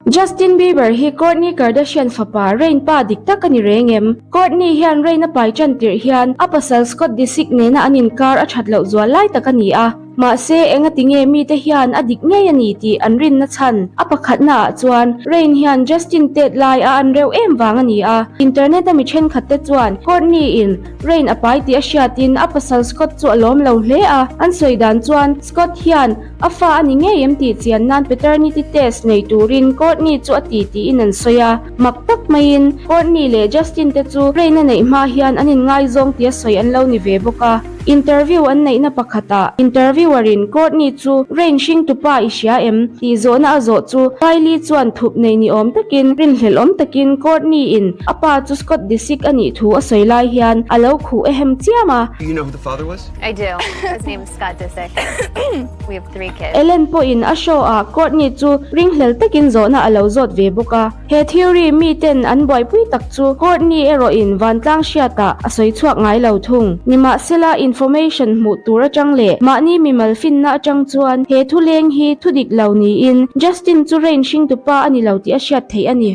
Justin Bieber hi Kourtney Kardashian fapa Reign pa dik tak a ni reng em? Kourtney hian Reign a pai tan tirh hian a pasal Scott Disick nena an inkar a that loh zual lai tak a ni a. Mahse, engati nge mite hian a dik ngei a ni tih an rinna chhan a pakhatna ah chuan Reign hian Justin tet lai a an reuh em vang a ni a. Internet a mi thenkhat te chuan Kourtney in Reign a pai tih a hriatin a pasal Scott chu a lawm lo hle a. An sawi dan chuan Scott hian A fa a ni ngei em tih chian nan paternity test nei turin Kourtney chu a ti tiin an sawi a. Mak tak maiin Kourtney leh Justin te chu Rain a neih hma hian an inngaizawng tia sawi an lo ni ve bawk a. Interview an neihna pakhatah interviewer in Kourtney chu Rain hringtupa i hria em? tih zawhna a zawh chu Kylie chuan thup nei ni awm takin rinhlelh awm takin Kourtney in a pa chu Scott Disick a nih thu a sawi lai hian a lo khuh ehem chiam a. Do you know who the father was? I do. His name is Scott Disick. We have 3 kids. Ellen pawhin a show ah Kourtney chu ringhlel takin zawhna a lo zawt ve bawk a. He theory mi ten an buaipui tak chu Kourtney erawhin vantlang hriatah a sawi chhuak ngai lo thung. Nimahsela information hmuh tur atang leh mahni mimal finna atang chuan he thuleng hi thu dik lo niin Justin chu Rain hringtupa a ni lo tih a hriat theih a ni.